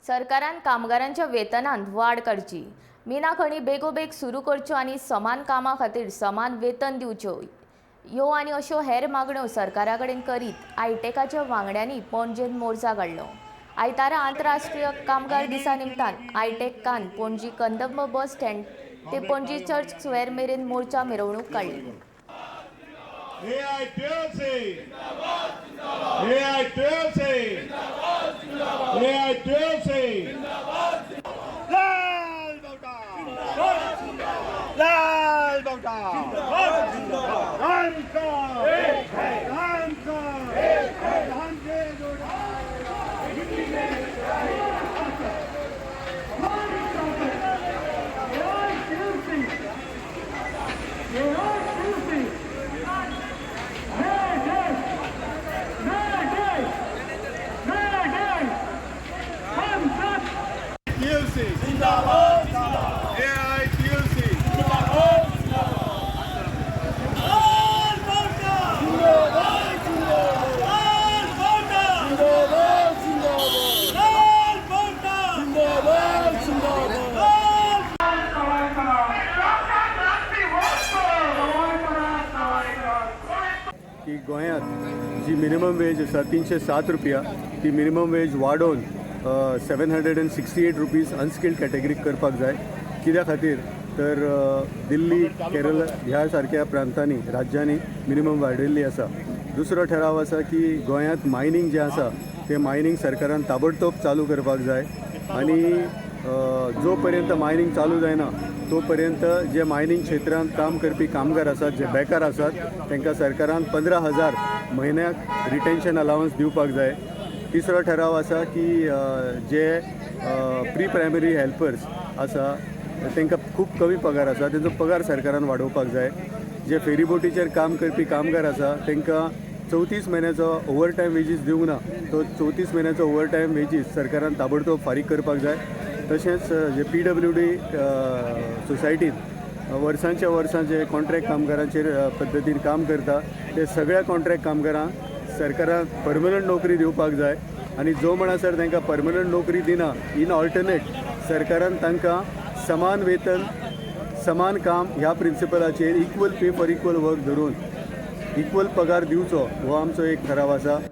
सरकारान कामगारांच्या वेतनांत वाड करची, मिना खणी बेगोबेग सुरू करच्यो आनी समान कामा खातीर समान वेतन दिवच्यो, ह्यो आनी अश्यो हेर मागण्यो सरकारा कडेन करीत आयटॅकाच्या वांगड्यांनी पणजेंत मोर्चा काडलो. आयतारा आंतरराष्ट्रीय कामगार दिसा निमतान आयटॅकान पणजी कदंब बस स्टँड ते पणजी चर्च स्क्वेअर मेरेन मोर्चा मिरवणूक काडली. AITUC! AITUC! AITUC! लाल बावटा, लाल बावटा, हमका एक है, हमका एक है, हमसे जुड़ा. TUC! AITUC! लाल बावटा, लाल बावटा, लाल बावटा, लाल. की गोंयांत जी मिनिमम वेज आसा 307 रुपया, ती मिनिमम वेज वाडोवन ₹768 अनस्किल्ड कॅटेगरीक करपाक जाय. कित्या खातीर तर दिल्ली, केरळ ह्या सारक्या प्रांतांनी, राज्यांनी मिनिमम वाडयल्ली आसा. दुसरो ठराव आसा की गोंयांत मायनींग जें आसा तें मायनींग सरकारान ताबडतोब चालू करपाक जाय आनी जो पर्यंत मायनींग चालू जायना तो पर्यंत जे मायनींग क्षेत्रांत काम करपी कामगार आसात, जे बेकार आसात, तांकां सरकारान 15,000 म्हयन्याक रिटेन्शन अलावन्स दिवपाक जाय. तिसरो ठराव आसा की जे प्री प्रायमरी हेल्पर्स आसा तांकां खूब कमी पगार आसा, तेंचो पगार सरकारान वाडोवपाक जाय. जे फेरीबोटीचेर काम करपी कामगार आसा तांकां 34 म्हयन्याचो ओवर टायम वेजीस दिवंक ना, तो 34 म्हयन्याचो ओवर टायम वेजीस सरकारान ताबडतोब फारीक करपाक जाय. तशेंच जे पीडब्ल्यूडी सोसायटीन वर्सांच्या वर्सां जे कॉन्ट्रॅक्ट कामगारांचेर पद्दतीन काम करता, ते सगळ्या कॉन्ट्रॅक्ट कामगारांक सरकारान परमनंट नोकरी दिवपाक जाय आनी जो म्हणसर तांकां परमनंट नोकरी दिना, इन ऑल्टरनेट सरकारान तांकां समान वेतन समान काम ह्या प्रिंसिपलाचेर, equal pay for equal work धरून इक्वल पगार दिवचो, हो आमचो एक ठराव आसा.